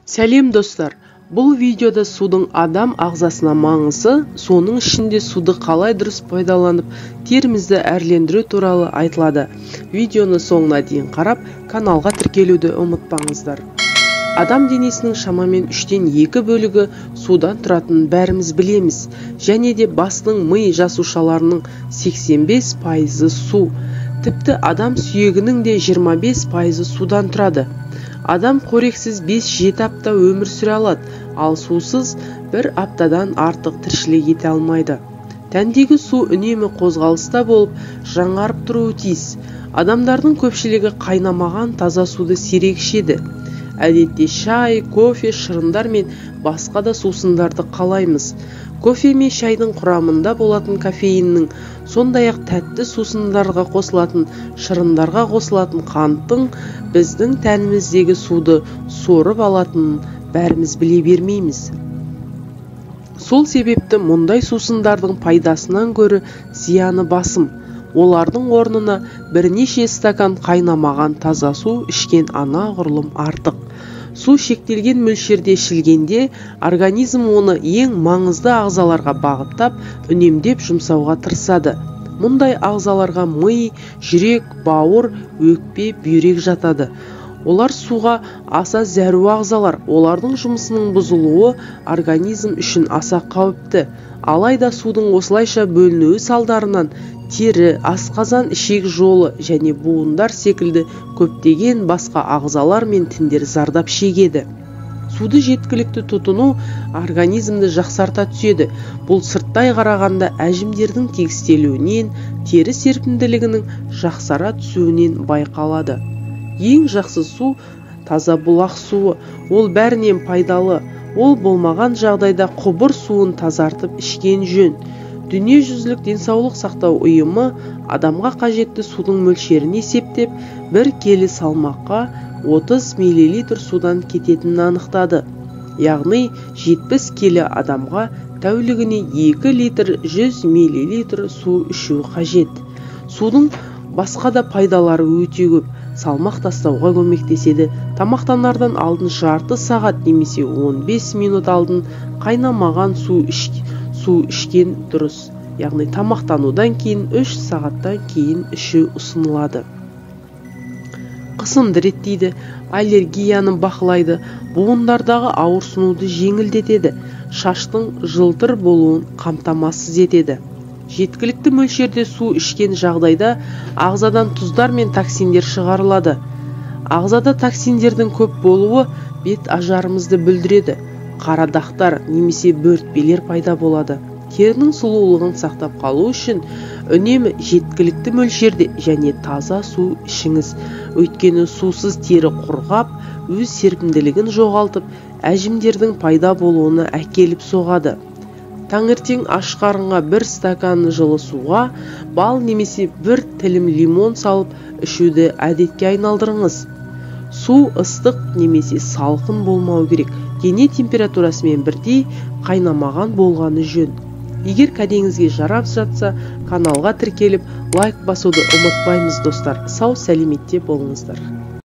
Сәлем достар, бұл видеода судың адам ағзасына маңызы, соның ішінде суды қалай дұрыс пайдаланып, терімізді әрлендіру туралы айтылады. Видеоны соңына дейін қарап, каналға тіркелуді ұмытпаңыздар. Адам денесінің шамамен 2/3 бөлігі судан тұратынын бәріміз білеміз. Және де бастың ми жасушаларының 85% су. Тіпті адам сүйегінің де 25% судан тұрады. Адам қорексіз 5-7 апта өмір сүре алады, ал сусыз бір аптадан артық тіршілік ете алмайды. Тәндегі су үнемі қозғалыста болып, жаңарып тұруы тиіс. Адамдардың көпшілігі қайнамаған таза суды сирек ішеді. Әдетте шай, кофе, шырындар мен басқа да сусындарды қалаймыз. Кофе мен шайдың құрамында болатын кофеиннің, сондай-ақ тәтті сусындарға қосылатын, шырындарға қосылатын қанттың біздің тәніміздегі суды сорып алатынын бәріміз біле бермейміз. Сол себепті мұндай сусындардың пайдасынан гөрі зияны басым. Олардың орнына бірнеше стакан қайнамаған таза су ішкен анағұрлым артық. Су шектелген мөлшерде ішілгенде организм оны ең маңызды ағзаларға бағыттап, үнемдеп жұмсауға тырысады. Мұндай ағзаларға ми, жүрек, бауыр, өкпе, бүйрек жатады. Олар суға аса зәру ағзалар. Олардың жұмысының бұзылуы организм үшін аса қауіпті. Алайда судың осылайша бөлінуі салдарынан тері, асқазан, ішек жолы және буындар секілді көптеген басқа ағзалар мен тіндер зардап шегеді. Суды жеткілікті тұтыну организмді жақсарта түседі. Бұл сырттай қарағанда әжімдердің тегістелуінен, тері серпімділігінің жақсара түсуінен байқалады. Ең жақсы су таза бұлақ суы. Ол бәрінен пайдалы. Ол болмаған жағдайда құбыр суын тазартып ішкен жөн. Дүниежүзілік денсаулық сақтау ұйымы адамға қажетті судың мөлшерін есептеп, бір келі салмаққа 30 мл судан кететінін анықтады. Яғни 70 келі адамға тәулігіне 2 литр 100 мл су ішу қажет. Судың басқа да пайдалары өте көп. Салмақ тастауға көмектеседі. Тамақтанардан алдын жарты сағат немесе 15 минут алдын қайнамаған су ішкен дұрыс. Яғни тамақтанудан кейін 3 сағаттан кейін ішу ұсынылады. Қысымды реттейді, аллергияны бақылайды, буындардағы ауырсынуды жеңілдетеді, шаштың жылтыр болуын қамтамасыз етеді. Жеткілікті мөлшерде су ішкен жағдайда ағзадан тұздар мен токсиндер шығарылады. Ағзада токсиндердің көп болуы бет ажарымызды бүлдіреді. Қара дақтар немесе бөртпелер пайда болады. Терінің сұлулығын сақтап қалу үшін үнемі жеткілікті мөлшерде және таза су ішіңіз. Өйткені сусыз тері құрғап, өз серпімділігін жоғалтып, әжімдердің пайда болуына әкеліп соғады. Таңертең аш қарынға бір стакан жылы суға бал немесе бір тілім лимон салып ішуді әдетке айналдырыңыз. Су ыстық немесе салқын болмау керек. Дене температурасымен бірдей қайнамаған болғаны жөн. Егер кәдеңізге жарап жатса, каналға тіркеліп, лайк басуды ұмытпаймыз достар. Сау сәлеметте болыңыздар.